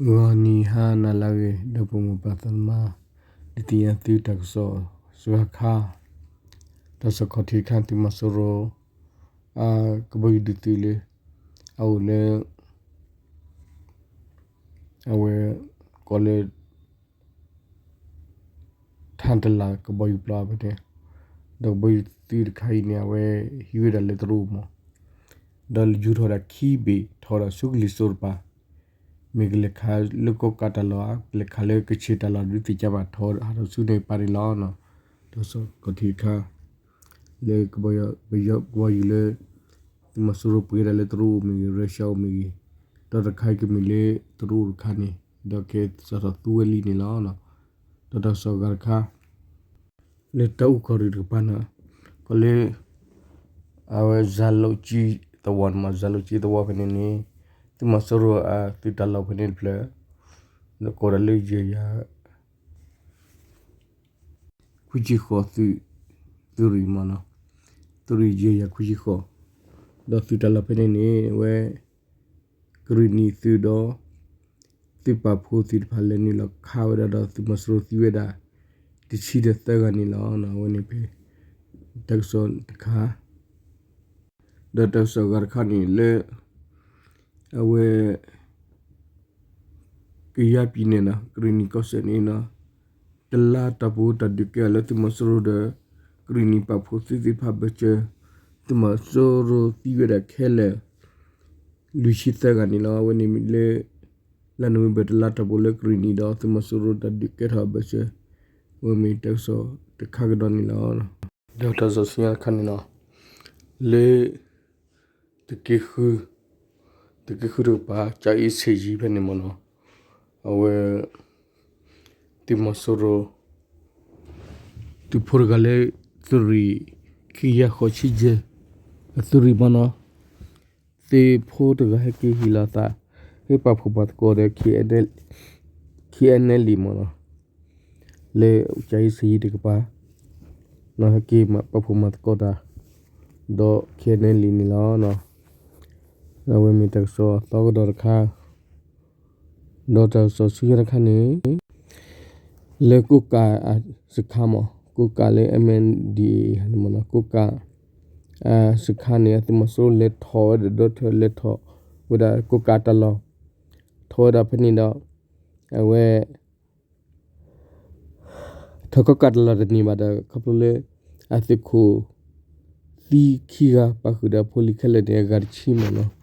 ဂီၤနံၤဟါနၤလၢအဂ့ၤ ဒီပုၢ်ဝဲၢ်ပှၤသးသမါ, ဒုးသ့ၣ်ညါသုတၢ်ကစီၣ်စှၤခါ, တၢ်ကစီၣ်ခီၣ်ထံးတခါ သုးမီၤစိရိၤ ကဘီယူၤဒုးသုးလၢ အအိၣ်လၢ အဝဲ ကိးလၢ ထၣ်တလးကဘီယူၤပျီဖဲန့ၣ်, ဒီးကဘီယူၤသုးတခါအံၤန့ၣ် အဝဲဟံးဝဲဒၣ်လၢတရူးမး, ဒီးယူၤထီၣ်ဝဲဒၣ်ခံဘ့ၣ် ထီၣ်ဝဲဒၣ်ဆူကလံၤစိးတပၤ, မ့ၢ်ကလဲၤခးလၢကိးကးတၢ်လီၢ်ဧါ, ကလဲၤခးလၢကဆ့ၣ်တၢ်လီၢ် ဒုးသ့ၣ်ညါဘၣ် ထီၣ်ဟးထီၣ်ဆူန့ၣ်ပၤန့ၣ်လီၤ. တၢ်ကစီၣ်ခီၣ်ထံးတခါ လၢကဘီယူၤ ကဘီယူၤလၢ သုးမီၤစိရိၤပှ့ၤဒၣ်လၢတရူးအိၣ်မ့ၢ်ဂ့ၤ ရၢရှါအိၣ်မ့ၢ်ဂ့ၤ, ဒီးတခါအံၤကမ့ၢ်လၢတရူးတခါန့ၣ် ဒီးကဲစးထီၣ်သူဝဲလံန့ၣ်လီၤ. ဒီးတၢ်ကစီၣ်အဂၤတခါ လၢတၢ်အူကီၢ်ရ့ၣ်တကပၤန့ၣ် ကီးလၢ အဝဲစၤလိကၠံသဝီန့ၣ်မး, စၤလိကၠံသဝီဖဲန့ၣ်န့ၣ် သုးမီၤစိရိၤအသုးတၢ်လီၢ်ဖဲန့ၣ်တဖျၢၣ် ကိးဒၣ်လၢယဲၢ်ယၤ ခွံဆံဃိး သုးရ့ၣ်မးနီၤ, သုးရ့ၣ်ယဲၢ်ယၤခွံဆံဃိး, ဒီးသုးတၢ်လီၢ်ဖဲန့ၣ်န့ၣ် အဝဲ ကရ့ၣ်နံၤသုးဒီး သုးပာ်ဖှိၣ်သ့ၣ်တဖၣ်လဲၤနုာ်လီၤခးဝဲဒၣ်ဒီး သုးမီၤစိရိၤသံဝဲဒၣ် တဆံဒီးသၢဂၤန့ၣ်လီၤ. အဝဲန့ၣ်ဖဲ တၢ်ကစီၣ်တခါ ဒီးတၢ်ကစီၣ်အဂၤတခါန့ၣ်လၢ အဝဲ ကယၤပံၤနဲၣ်နီၤ ကရ့ၣ်နံၤကီၢ်စဲၣ်န့ၣ်နီၤ, တလါတီၢ်ပူၤတၢ်ဒုးကဲထီၣ်လၢသုးမီၤစိရိၤဒီး ကရ့ၣ်နံၤပာ်ဖှိၣ်သုးသ့ၣ်တဖၣ်ဘၢၣ်စၢၤ, သုးမီၤစိရိၤသံဝဲဒၣ်ခဲလၢာ် လွံၢ်ဆံသၢဂၤန့ၣ်လီၤ. အဝဲန့ၣ်မ့ၢ်လၢ လါနိၣ်ဝ့ဘၢၣ်တလါတီၢ်ပူၤလၢကရ့ၣ်နံၤဒီးသုးမီၤစိရိၤတၢ်ဒုးကဲထီၣ်အဘၢၣ်စၢၤ, အဝဲမ့ၢ်တၢ်ကစီၣ်တခါကဒီးန့ၣ်လီၤ. ဒီးတၢ်ကစီၣ်ဆူညါတခါန့ၣ်နီၤ, လၢ သုးက့ဃု, သုးက့ဃုတကပၤ ကၠၤအ့စ့ၣ်ယံၤဖဲန့ၣ်မ့ၢ်နီၤ, အဝဲ သုးမီၤစိရိၤ သုးဖိတဂၤလၢ သုးရ့ၣ် ခံကယၤဃိးဆံယဲၢ် အသုးရ့ၣ်မ့ၢ်နီၤ, သုးဖိတဂၤဟဲက့ၤဟ့ၣ်လီၤအသး ဟဲပာ်ဖှိၣ်မၤသကိးဒီး ခံအဲၣ်နဲလံမ့ၢ်နီၤ, လၢကၠၤအ့စ့ၣ်ယံၤတကပၤ ဟဲက့ၤပာ်ဖှိၣ်မၤသကိးတၢ် ဒီး ခံအဲၣ်နဲလံန့ၣ်လီၤ. အဝဲမ့ၢ်တၢ်ကစီၣ်အသီကဒီးတခါ, ဒီးတၢ်ကစီၣ်ဆူညါတခါန့ၣ် လၢကိးကးစခါမး, ကိးကးလၢ MNDAA န့ၣ်မ့ၢ်နီၤ, ကိးကးစခါန့ၣ် အသုးမီၤစိရိၤလဲၤထီၣ်ဝဲဒီး ဒီထၢၣ်လဲၤထီၣ်ဝဲဒၣ်ကိးကးတၢ်လီၢ်, ထီၣ်ဝဲဒၣ်ဖဲန့ၣ်ဒီး အဝဲ ထီၣ်ကိးကးတၢ်လီၢ်တန့ၢ်ဘၣ်ဒီး ခီဖျိလၢ အသုးခိၣ်သံခံဂၤ ပာ်ဃုာ်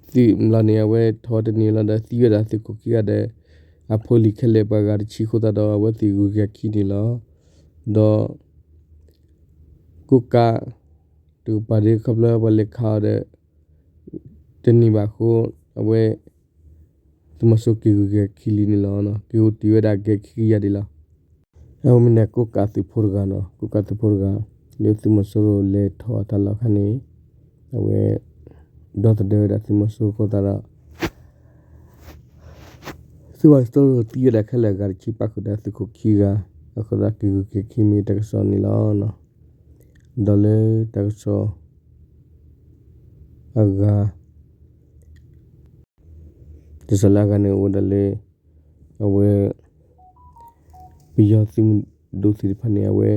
ဒီးအဖိလံၤခဲလၢာ်န့ၣ် အဂၤတဆံမ့ၢ်နီၤ, သုးဘျီန့ၣ် အဝဲထီၣ်တန့ၢ်လီၤဒီး သံဝဲဒၣ်သုးခိၣ်ခံဂၤဒီး အဖိလံၤခဲလၢာ်ပှၤဂၤတဆံအဃိသတးဒီး အဝဲသ့ၣ်ဂုၤက့ၤခံန့ၣ်လီၤ. ဒီး ကိးကး တကပၤဒ်ခီဖျိပှၤလဲၤခးအီၤဒီး တန့ၢ်ဘၣ်အဃိ အဝဲ သုးမီၤစိရိၤက့ၤဂုၤက့ၤခံလံန့ၣ်လီၤ. က့ၤအိၣ်တ့ၢ်ဝဲဒၣ်ကဲခံကယၤဒံးလီၤ. အဝဲမ့ၢ်န့ၣ်ကိးကးသုးဖိတဂၤနီၤ, ကိးကးသုးဖိတဂၤ လၢသုးမီၤစိရိၤလဲၤထီၣ်အတၢ်လီၢ်အခါန့ၣ် အဝဲ ဒီသဒၢဝဲဒၣ်သုးမီၤစိရိၤအဃိသတးဒီး သုးမီၤစိရိၤသံဝဲဒၣ်ခဲလၢာ်အဂၤတဆံ ပာ်ဃုာ်ဒီးသုးခိၣ်ခံဂၤ အဃိသတးက့ၤဂုၤက့ၤခံမ့ၢ်တၢ်ကစီၣ်န့ၣ်လီၤ. ဒီးလၢတၢ်ကစီၣ် အဂၤ တၢ်ကစီၣ်လၢအဂၤန့ၣ်အိၣ်ဝဲဒၣ်လၢ အဝဲ ပယီၤသုးမုၢ်ဒိၣ်သ့ၣ်တဖၣ်န့ၣ် အဝဲ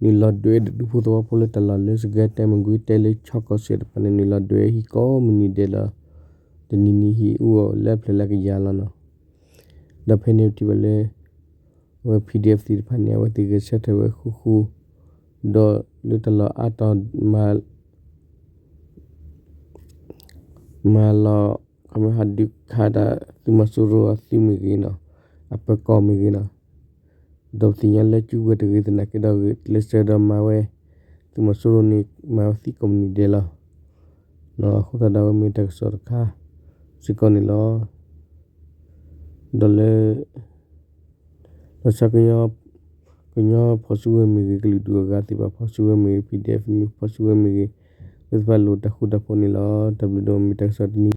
နုာ်လီၤဒွဲဒၣ်ဒူဖိသဝီဖိလၢတၢ်လီၢ်လၢ စကဲတဲ မကွ့တဲလၢ ခၠီကီၢ်စဲၣ်တဖၣ်န့ၣ် နုာ်လီၤဒွဲဟံၣ်ကိးမုၢ်နံၤဒဲးလီၤ. တနံၤနံၤဟံၣ်အူအီၣ်လၢအဖျၢၣ်လၢကယၤလီၤနီၤ. ဒီးဖဲန့ၣ်ပထံၣ်ဘၣ်လၢ အဝဲ PDF သ့ၣ်တဖၣ်န့ၣ် အဝဲသ့ၣ်ဂဲၤဆၢထၢၣ်ဝဲဃူဃူ ဒီးလၢတၢ်လီၢ်အါတီၤ မၤလီၤ ခီမ့ၢ်ဟးဒုးခးတၢ်သုးမီၤစိရိၤအသုးမ့ၢ်ဂ့ၤနီၤ, အပၢၤကီၢ်မ့ၢ်ဂ့ၤနီၤ, ဒီးပသ့ၣ်ညါလၢစုကဝဲၤတဂ့ၤသနာ်က့ဒီး ဂ့ၤကျဲးစၢးဒီးမၤဝဲ သုးမီၤစိရိၤန့ၣ် မၤဝဲသံကိးမုၢ်နံၤဒဲးလီၤ. အဃိသတးဒီးအဝဲမ့ၢ်တၢ်ကစီၣ်တခါစ့ၢ်ကီးန့ၣ်လီၤ. ဒီးလၢ ဘၣ်ဆၣ် ကညီဖီၣ်စုကဝဲၤမ့ၢ်ဂ့ၤ, ကလုာ်ဒူၣ်အဂၤသ့ၣ်တဖၣ်ဖီၣ်စုကဝဲၤမ့ၢ်ဂ့ၤ, PDF မ့ၢ်ဖီၣ်စုကဝဲၤမ့ၢ်ဂ့ၤ, အဝဲသ့ၣ်တဖၣ်လိၣ်တၢ်ဃူတၢ်ဖိးန့ၣ်လီၤ. တၢ်ဘျုးဒိၣ်မး မ့ၢ်တၢ်ကစီၣ်တနံၤ